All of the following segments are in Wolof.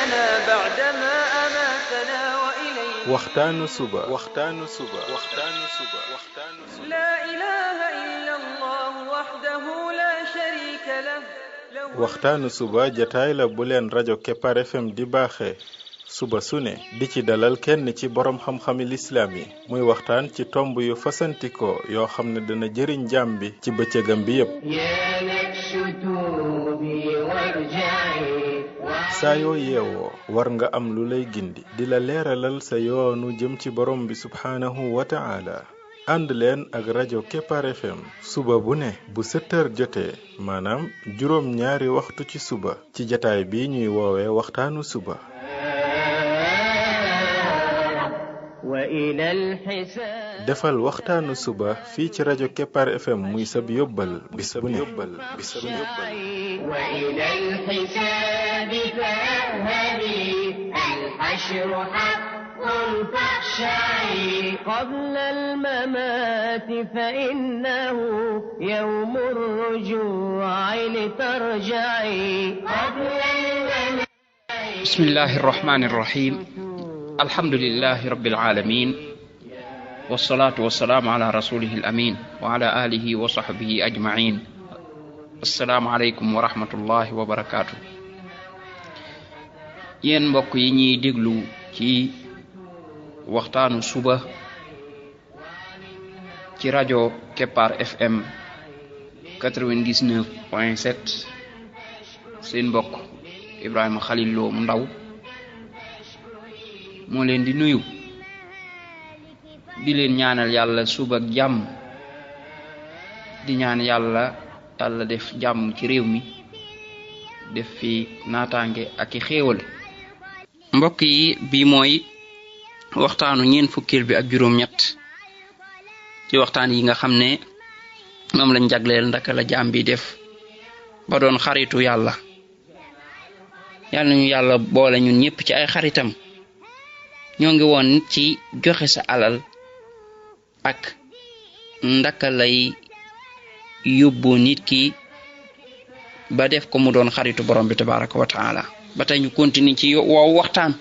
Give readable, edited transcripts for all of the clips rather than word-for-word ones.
أحيانا بعدما أماتنا وإليه waxtaanu suba لا إله إلا الله وحده لا شريك له waxtaanu suba jataay la bu leen rajo Kepar FM di baaxee suba su ne di ci dalal kenn ci borom xam-xami lislaam yi muy waxtaan ci tomb yu fasantikoo yoo xam ne dana jëriñ jaam bi ci bëccëgam bi yépp saa yoo yeewoo war nga am lu lay gindi di la leeralal sa yoonu jëm ci borom bi subhaanahu wa ta'ala ànd leen ak rajo Kepar FM suba bu ne bu 7h jotee maanaam juróom ñaari waxtu ci suba ci jataay bi ñuy woowee waxtaanu suba defal waxtaanu suba fii ci rajo Kepar FM muy sab yóbbal bis bu ne قبل الممات فإنه يوم الرجوع لترجعي بسم الله الرحمن الرحيم الحمد لله رب العالمين والصلاة والسلام على رسوله الأمين وعلى آله وصحبه أجمعين السلام عليكم ورحمة الله وبركاته yéen mbokk yi ñuy déglu ci waxtaanu suba ci rajo Kepar FM 99.7 seen mbokk Ibrahima Khalil Lo mu ndaw moo leen di nuyu di leen ñaanal yàlla suba ak jàmm di ñaan yàlla def jàmm ci réew mi def fi naataange ak i xéewal mbokk yi bi mooy waxtaanu ñeen fukkil bi ak juróom ñett ci waxtaan yi nga xam ne moom lañ jagleel ndaka la jaam bi def ba doon xaritu yàlla ñu yàlla boole ñun ñëpp ci ay xaritam ñoo ngi woon ci joxe sa alal ak ndaka lay yóbbu nit ki ba def ko mu doon xaritu borom bi tabaraka wa taala ba tey ñu continue ci woowu waxtaan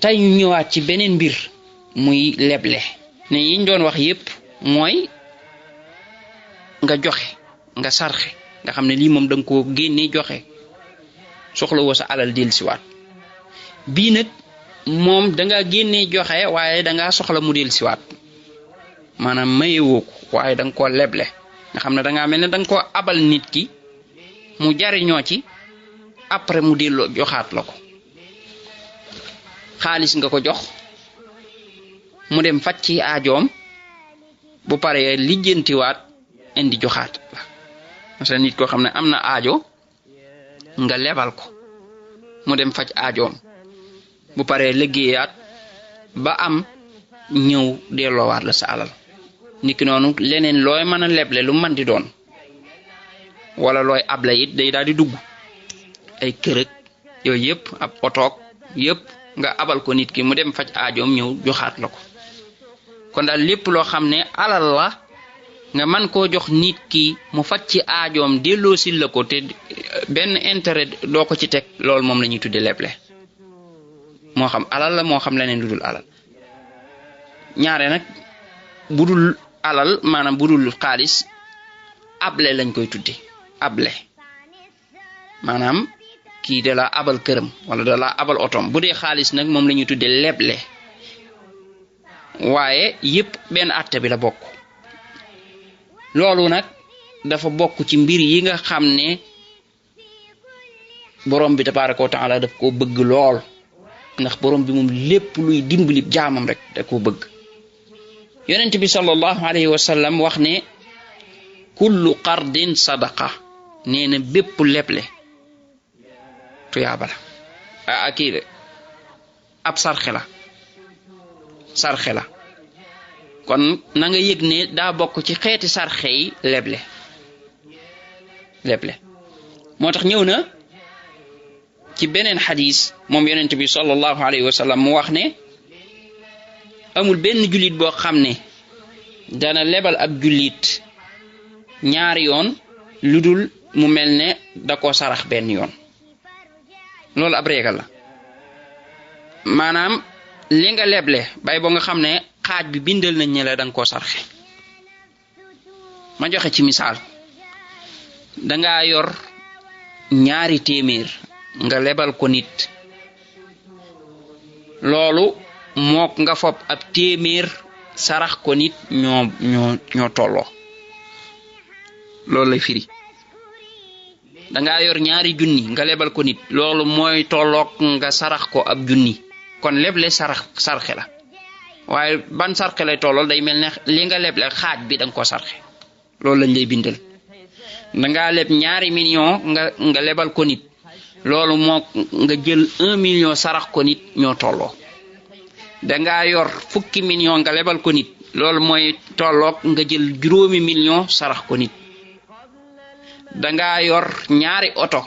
tey ñu ñëwaat ci beneen mbir muy leble ne yiñ doon wax yépp mooy nga joxe nga sarxe nga xam ne lii moom danga ko génne joxe soxla woo sa alal dellusiwaat bii nag moom danga génne joxe waaye danga soxla mu dellusiwaat maanaam mayewoo ko waaye danga ko leble nga xam ne danga mel ne danga ko abal nit ki mu jariñoo ci après mu delloo joxaat la ko xaalis nga ko jox mu dem faj ci aajoom bu paree lijjantiwaat indi joxaat la parce que nit koo xam ne am na aajo nga lebal ko mu dem faj aajoom bu paree liggéeyaat ba am ñëw delloowaat la sa alal niki noonu leneen looy mën a leble lu mën di doon wala looy able it day daal di dugg ay kërëg yooyu yëpp ab otoog yëpp nga abal ko nit ki mu dem faj aajoom ñëw joxaat la ko kon daal lépp loo xam ne alal la nga mën koo jox nit ki mu faj ci aajoom delloosil la ko te benn intérêt doo ko ci teg loolu moom la ñuy tudde leble moo xam alal la moo xam leneen lu dul alal ñaare nag budul alal maanaam budul xaalis able lañ koy tudde able maanaam kii da la abal këram wala da la abal otom bu dee xaalis nag moom la ñuy tudde leble waaye yépp benn àtte bi la bokk loolu nag dafa bokk ci mbir yi nga xam ne borom bi tabaraka wa taala daf koo bëgg lool ndax borom bi moom lépp luy dimbali jaamam rek da koo bëgg yonent bi sallallahu alayhi wa sallam wax ne kullu qardin sadaqa nee na bépp leble tuyaaba la kii de ab sarxe la kon na nga yëg ne daa bokk ci xeeti sarxe yi leble moo tax ñëw na ci beneen xadis moom yonent bi sallallahu alayhi wa sallam mu wax ne amul benn jullit boo xam ne dana lebal ab jullit ñaari yoon lu dul mu mel ne da ko sarax benn yoon loolu ab régal la maanaam li nga leble bay bo nga xam ne xaaj bi bindal nañ ne la danga koo sarxe ma joxe ci misaal danga yor ñaari téeméer nga lebal ko nit loolu mook nga fopp ab téeméer sarax ko nit ñoo tolloo loolu lay firi danga yor ñaari junni nga lebal ko nit loolu mooy tollook nga sarax ko ab junni kon leble sarxe la waaye ban sarxe lay tollool day mel ne li nga leble xaaj bi danga ko sarxe loolu lañ lay bindal danga leb ñaari million nga lebal ko nit loolu moo nga jël 1 million sarax ko nit ñoo tolloo danga yor fukki million nga lebal ko nit loolu mooy tollook nga jël 5 million sarax ko nit danga yor ñaari oto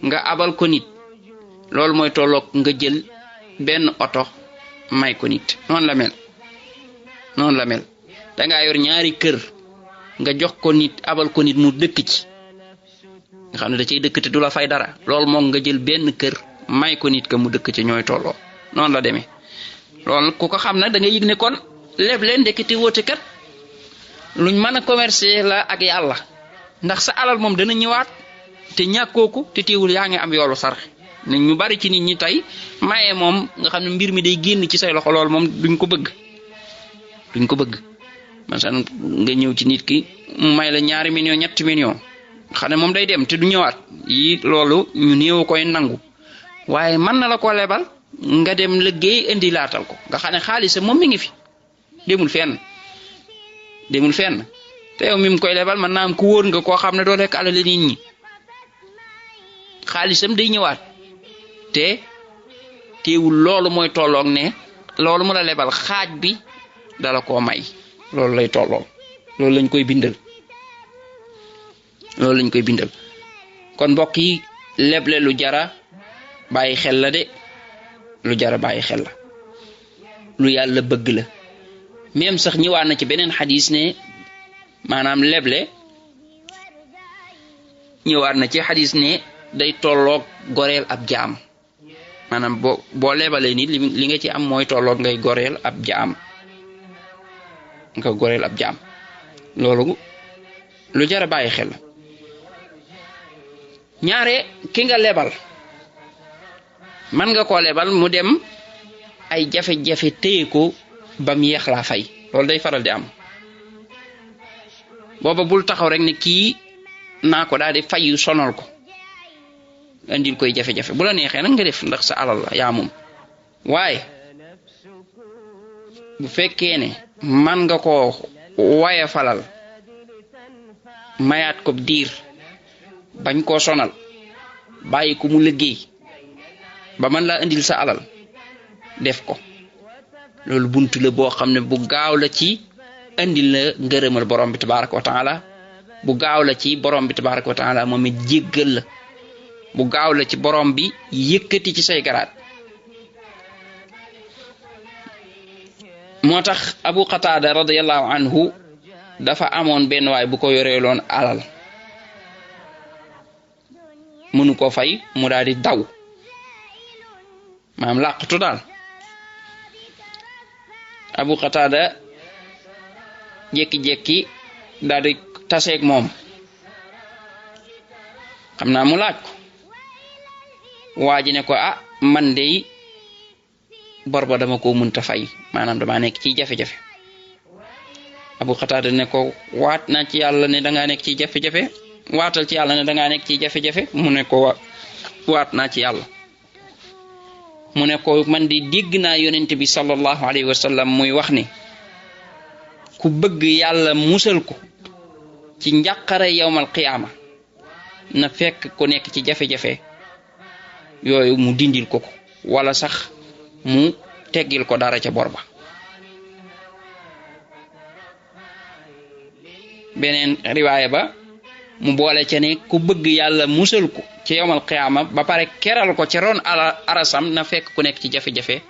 nga abal ko nit loolu mooy tollook nga jël benn oto may ko nit noonu la mel danga yor ñaari kër nga jox ko nit abal ko nit mu dëkk ci nga xam ne da cay dëkk te du la fay dara loolu moom nga jël benn kër may ko nit ka mu dëkk ci ñooy tolloo noonu la demee loolu ku ko xam nag da nga yëg ne kon leb leen ndekete woote kat luñ mën a commercer la ak yàlla ndax sa alal moom dana ñëwaat te ñàkkooku te teewul yaa ngi am yoolu sarxe ne ñu bari ci nit ñi tey maye moom nga xam ne mbir mi day génn ci say loxo loolu moom duñ ko bëgg masalan nga ñëw ci nit ki mu may la 2 millions 3 millions xam ne moom day dem te du ñëwaat yi loolu ñu néew koy nangu waaye mën na la ko lebal nga dem liggéey indi laatal ko nga xam ne xaalis moom mi ngi fi demul fenn te yow mi mu koy lebal mën naa am ku wóor nga koo xam ne doo lekk alal nit ñi xaalisam day ñëwaat te teewul loolu mooy tolloog ne loolu mu la lebal xaaj bi dala koo may loolu lay tollool loolu lañ koy bindal kon mbokk yi leble lu jara bàyyi xel la de lu jara bàyyi xel la lu yàlla bëgg la même sax ñëwaat na ci beneen xadis ne maanaam leble ñëwaat na ci xadis ne day tolloog goreel ab jaam maanaam boo lebalee nit li nga ci am mooy tolloog ngay goreel ab jaam loolu lu jara bàyyi xel la ñaare ki nga lebal man nga koo lebal mu dem ay jafe-jafe téye ko bam yeex laa fay loolu day faral di am booba bul taxaw rek ne kii naa ko daal di fayu sonal ko andil koy jafe-jafe bu la neexee nag nga def ndax sa alal la yaa moom waaye bu fekkee ne man nga koo waye falal mayaat ko diir bañ koo sonal bàyyi ko mu liggéey ba man laa indil sa alal def ko loolu buntu la boo xam ne bu gaaw la ci indil la ngërëmal borom bi tabaraka wa taala bu gaaw la ci borom bi tabaraka wa taala moom it jéggal la bu gaaw la ci borom bi yëkkati ci say garaat moo tax Abu Qatada radiyallahu anhu dafa amoon benn waay bu ko yoreeloon alal mënu ko fay mu daal di daw maam làqatu daal Abu Qatada jékki-jékki daal di taseeg moom xam naa mu laaj ko waa ji ne ko man dey bor ba dama ko mënta fay maanaam dama nekk ci jafe-jafe Abu Qatada ne ko waat naa ci yàlla ne dangaa nekk ci jafe-jafe waatal ci yàlla ne dangaa nekk ci jafe-jafe mu ne ko waat naa ci yàlla mu ne ko man di dégg naa yonent bi sallallahu alayhi wa sallam muy wax ne ku bëgg yàlla musal ko ci njàqare yawmal qiyaama na fekk ku nekk ci jafe-jafe yooyu mu dindil ko wala sax mu teggil ko dara ca bor ba beneen riwaaya ba mu boole ca ne ku bëgg yàlla musal ko ci yawmal qiyaama ba pare keral ko ci ron arasam na fekk ku nekk ci jafe-jafe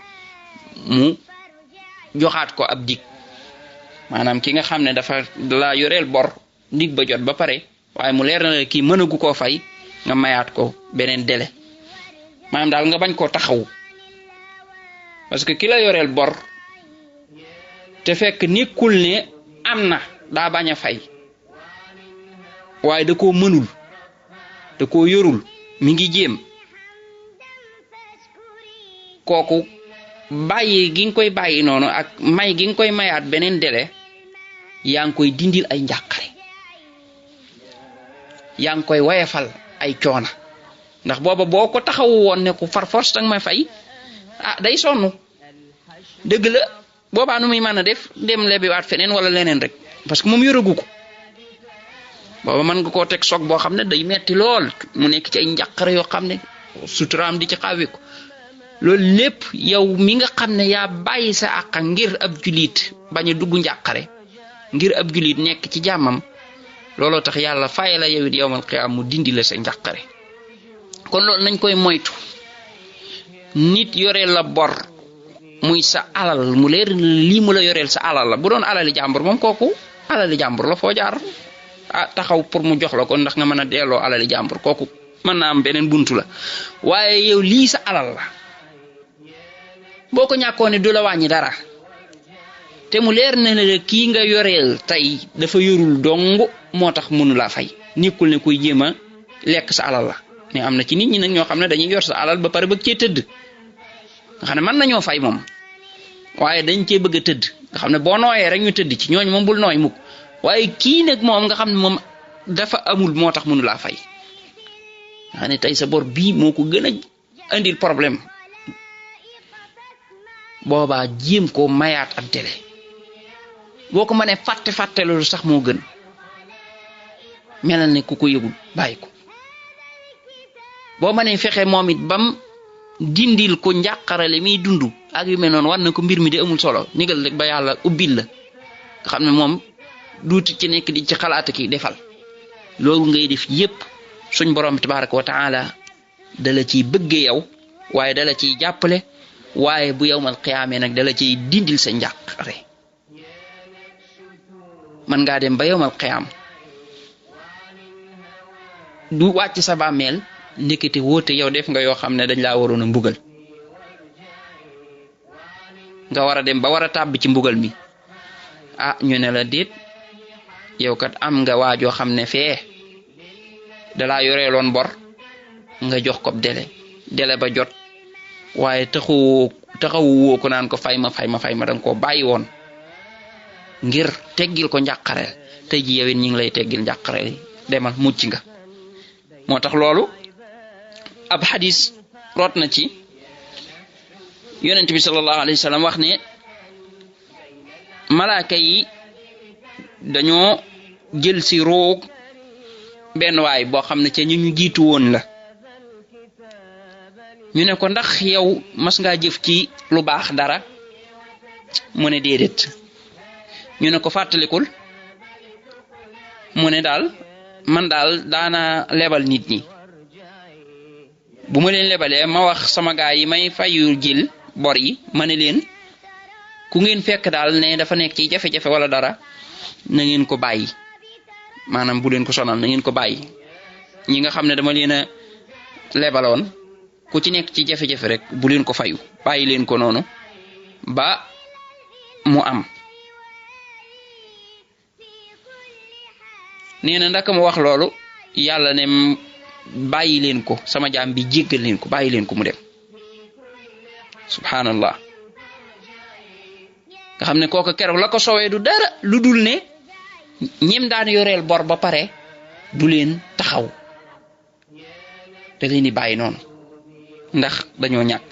mu joxaat ko ab dig maanaam ki nga xam ne dafa la yoreel bor dig ba jot ba pare waaye mu leer na la kii mënagu koo fay nga mayaat ko beneen délai maanaam daal nga bañ koo taxaw parce que ki la yoreel bor te fekk nekkul ne am na daa bañ a fay waaye da koo mënul da koo yorul mi ngi jéem kooku bàyyi gi nga koy bàyyi noonu ak may gi nga koy mayaat beneen délai yaa ngi koy dindil ay njàqare yaa ngi koy wayefal ay coona ndax booba boo ko taxawu woon ne ku far force danga may fay day sonn dëgg la boobaa nu muy mën a def dem lebiwaat feneen wala leneen rek parce que moom yoragu ko booba mën nga koo teg soog boo xam ne day metti lool mu nekk ci ay njàqare yoo xam ne suturaam di ci xawi ko loolu lépp yow mi nga xam ne yaa bàyyi sa àq ngir ab julit bañ a dugg njàqare ngir ab julit nekk ci jàmmam looloo tax yàlla faye la yow it yowmal qiyaam mu dindi la sa njàqare kon loolu nañ koy moytu nit yoreel la bor muy sa alal mu leer lii mu la yoreel sa alal la bu doon alali jàmbur moom kooku alali jàmbur la foo jaar taxaw pour mu jox la ko ndax nga mën a delloo alali jàmbur kooku mën naa am beneen buntu la waaye yow lii sa alal la boo ko ñàkkoon ne du la wàññi dara te mu leer na ne kii nga yoreel tey dafa yorul dong moo tax mënu laa fay nekkul ne kuy jéem a lekk sa alal la ne am na ci nit ñi nag ñoo xam ne dañuy yor sa alal ba pare bëgg cee tëdd nga xam ne mën nañoo fay moom waaye dañ cee bëgg a tëdd nga xam ne boo nooyee rek ñu tëdd ci ñooñu moom bul nooy mukk waaye kii nag moom nga xam ne moom dafa amul moo tax mënu laa fay nga xam ne tey sa bor bii moo ko gën a indil problème boobaa jéem koo mayaat ab délai boo ko mënee fàtte loolu sax moo gën melal ne ku ko yëgul bàyyi ko boo mënee fexe moom it bam dindil ko njàqarale miy dund ak yu mel noonu war na ko mbir mi di amul solo nigal rek ba yàlla ubbil la nga xam ne moom duuti ci nekk di ci xalaat ki defal loolu ngay def yépp suñ borom bi tabaraka wa taala dala ciy bëgge yow waaye dala ciy jàppale waaye bu yawmal qiyaamee nag dala ciy dindil sa njàqare man ngaa dem ba yawmal qiyaam du wàcc sa bàmmeel ndekete woote yow def nga yoo xam ne dañ laa waroon a mbugal nga war a dem ba war a tàbbi ci mbugal mi ñu ne la déet yow kat am nga waajoo xam ne fee dalaa yoreeloon bor nga jox ko délai ba jot waaye taxawu woo ko naan ko fay ma danga koo bàyyi woon ngir teggil ko njàqareel tey ji yow it ñi ngi lay teggil njàqareel demal mucc nga moo tax loolu ab xadis root na ci yonent bi sallallahu alayhi wa sallam wax ne malaaka yi dañoo jël si roog benn waay boo xam ne ca ñu jiitu woon la ñu ne ko ndax yow mas ngaa jëf ci lu baax dara mu ne déedéet ñu ne ko fàttalikul mu ne daal man daal daana lebal nit ñi bu ma leen lebalee ma wax sama gaay yi may fayu jël bor yi ma ne leen ku ngeen fekk daal ne dafa nekk ci jafe-jafe wala dara na ngeen ko bàyyi maanaam bu leen ko sonal na ngeen ko bàyyi ñi nga xam ne dama leen a lebaloon ku ci nekk ci jafe-jafe rek bu leen ko fayu bàyyi leen ko noonu ba mu am nee na ndaka mu wax loolu yàlla ne bàyyi leen ko sama jaam bi jéggal leen ko bàyyi leen ko mu dem subhanallah nga xam ne kooku keroog la ko soowee du dara lu dul ne ñim daan yoreel bor ba pare du leen taxaw da leen di bàyyi noonu ndax dañoo ñàkk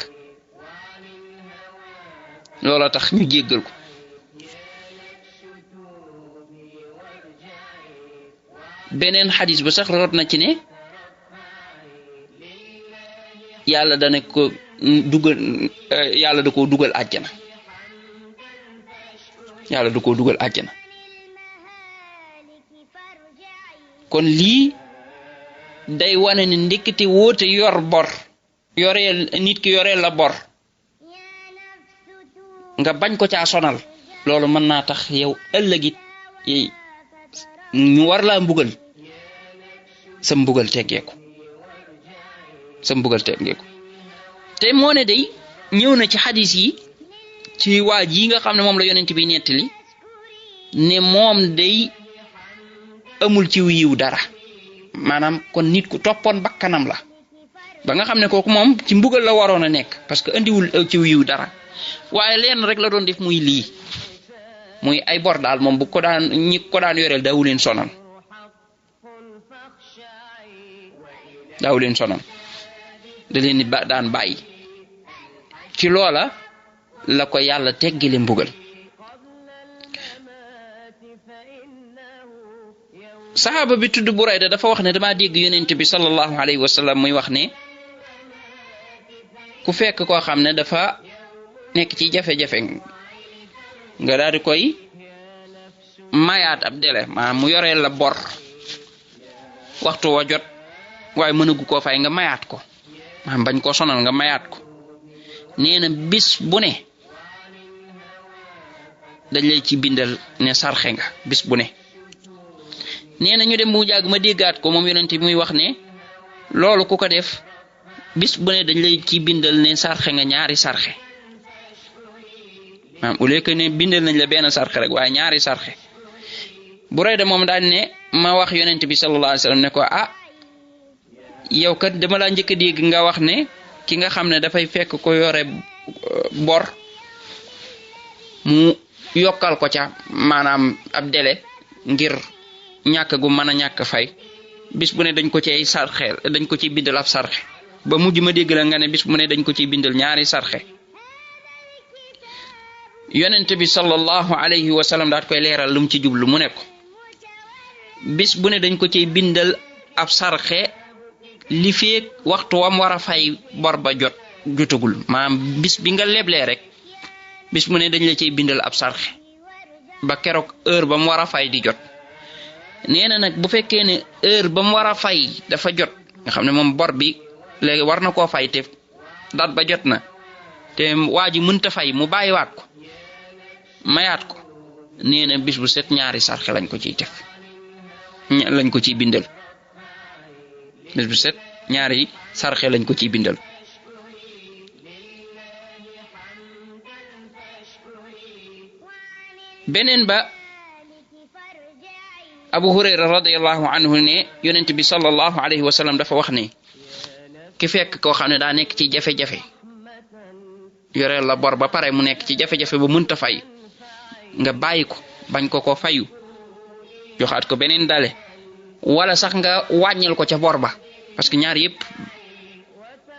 looloo tax ñu jéggal ko beneen xadis ba sax rot na ci ne yàlla dana ko dugal yàlla da koo dugal àjjana yàlla da koo dugal àjjana kon lii day wane ne ndekete woote yor bor yoreel nit ki yoreel la bor nga bañ ko caa sonal loolu mën naa tax yow ëllëgit ñu war laa mbugal sa mbugal teggeeku te moo ne day ñëw na ci xadis yi ci waa ji nga xam ne moom la yonent bi nettali ne moom day amul ci yiw dara maanaam kon nit ku toppoon bakkanam la ba nga xam ne kooku moom ci mbugal la waroon a nekk parce que andiwul ci yiw dara waaye leen rek la doon def muy lii muy ay bor daal moom bu ko daan ñi ko daan yoreel daawu leen sonal da leen daan bàyyi ci loola la ko yàlla teggile mbugal saxaaba bi tudd Burayda dafa wax ne dama dégg yonent bi sallallahu alayhi wa sallam muy wax ne ku fekk koo xam ne dafa nekk ci jafe-jafe nga daal di koy mayaat ab délai maanaam mu yoreel la bor waxtu wa jot waaye mënagu koo fay nga mayaat ko maanaam bañ koo sonal nga mayaat ko nee na bis bu ne dañ lay ci bindal ne sarxe nga bis bu ne nee na ñu dem bu jàgg ma déggaat ko moom yonent bi muy wax ne loolu ku ko def bis bu ne dañ lay ci bindal ne sarxe nga ñaari sarxe maanaam au lieu que ne bindal nañ la benn sarxe rek waaye ñaari sarxe Burayda moom daal ne ma wax yonent bi sallallahu alayhi wasallam ne ko yow kat dama laa njëkk a dégg nga wax ne ki nga xam ne dafay fekk ko yore bor mu yokkal ko ca maanaam ab délai ngir ñàkk gu mën a ñàkk fay bis bu ne dañ ko ciy sarxe dañ ko ciy bindal ab sarxe ba mujj ma dégg la nga ne bis bu ne dañ ko ciy bindal ñaari sarxe yonent bi sallallahu alayhi wa sallam daat koy leeral lu mu ci jublu mu ne ko bis bu ne dañ ko ciy bindal ab sarxe li feek waxtu wam war a fay bor ba jotagul maanaam bis bi nga leblee rek bis mu ne dañ la ciy bindal ab sarxe ba keroog heure ba mu war a fay di jot nee na nag bu fekkee ne heure ba mu war a fay dafa jot nga xam ne moom bor bi léegi war na koo fay te dat ba jot na te waa ji mënta fay mu bàyyiwaat ko mayaat ko nee na bis bu set ñaari sarxe lañ ko ciy def lañ ko ciy bindal bis bu set ñaari sarxe lañ ko ciy bindal beneen ba Abu Hurayra radiyallahu anhu ne yonent bi sallallahu alayhi wa sallam dafa wax ne ki fekk koo xam ne daa nekk ci jafe-jafe yoreel la bor ba pare mu nekk ci jafe-jafe ba mënta fay nga bàyyi ko bañ ko fayu joxaat ko beneen dale wala sax nga wàññil ko ca bor ba parce que ñaar yépp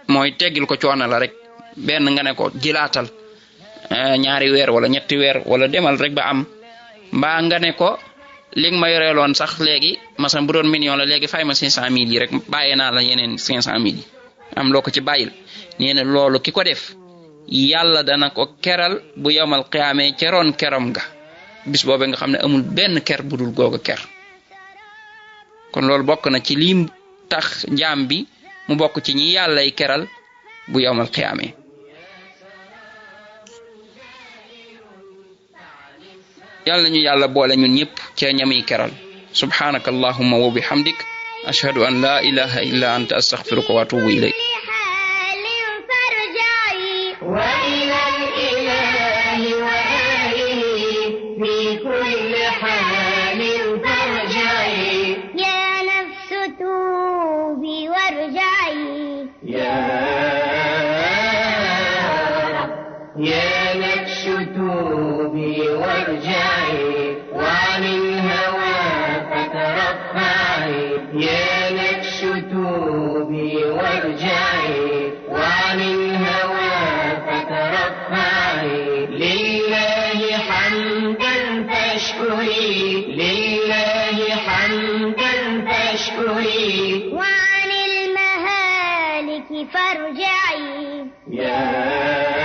mooy teggil ko coono la rek benn nga ne ko jilaatal ñaari weer wala ñetti weer wala demal rek ba am mbaa nga ne ko léegi ma yoreeloon sax léegi masalan bu doon million la léegi fay ma 500,000 yi rek bàyyee naa la yeneen 500,000 yi am loo ko ci bàyyil nee na loolu ki ko def yàlla dana ko keral bu yowmal qiyaamee ceroon keram nga bis boobe nga xam ne amul benn ker bu dul googa ker kon loolu bokk na ci lii tax jaam bi mu bokk ci ñi yàllay keral bu yowmal qiyaamee yàlla ñu yàlla boole ñun ñëpp ca ñami keral subhanaka allahumma wa bihamdik ashhadu an la ilaha illa anta astaghfiruka wa atubu ilayk يا نفس توبي وارجعي وعن الهوى فترفعي يا نفس توبي وارجعي وعن الهوى فترفعي لله حمدا فاشكري لله حمدا فاشكري وعن المهالك فارجعي يا